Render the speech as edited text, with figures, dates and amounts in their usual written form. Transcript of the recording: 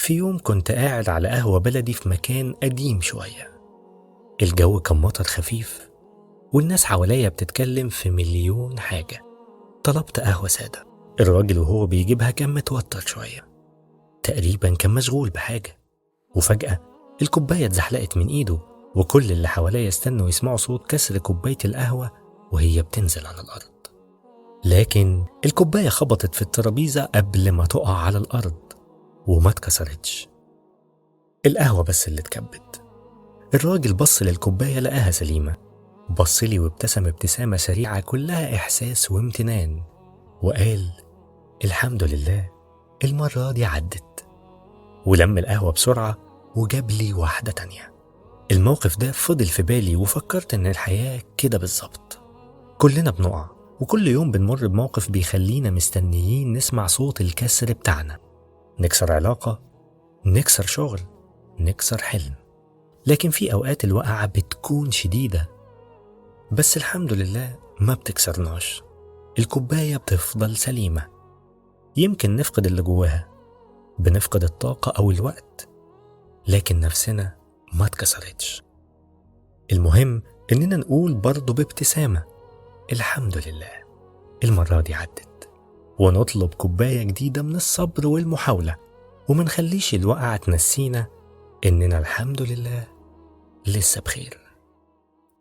في يوم كنت قاعد على قهوة بلدي في مكان قديم شوية. الجو كان مطر خفيف والناس حواليا بتتكلم في مليون حاجة. طلبت قهوة سادة. الراجل وهو بيجيبها كان متوتر شوية، تقريبا كان مشغول بحاجة، وفجأة الكوباية اتزحلقت من ايده، وكل اللي حواليا استنوا يسمعوا صوت كسر كوباية القهوة وهي بتنزل على الأرض. لكن الكوباية خبطت في الترابيزة قبل ما تقع على الأرض وما اتكسرتش، القهوة بس اللي اتكبت. الراجل بص للكوباية لقاها سليمة، بص لي وابتسم ابتسامة سريعة كلها إحساس وامتنان، وقال الحمد لله المرة دي عدت، ولم القهوة بسرعة وجاب لي واحدة تانية. الموقف ده فضل في بالي، وفكرت إن الحياة كده بالظبط، كلنا بنقع وكل يوم بنمر بموقف بيخلينا مستنيين نسمع صوت الكسر بتاعنا. نكسر علاقة، نكسر شغل، نكسر حلم. لكن في أوقات الوقعة بتكون شديدة، بس الحمد لله ما بتكسرناش، الكوباية بتفضل سليمة. يمكن نفقد اللي جواها، بنفقد الطاقة أو الوقت، لكن نفسنا ما اتكسرتش. المهم إننا نقول برضو بابتسامة الحمد لله المرة دي عدت، ونطلب كوباية جديدة من الصبر والمحاولة، وما نخليش الوقعة تنسينا إننا الحمد لله لسه بخير.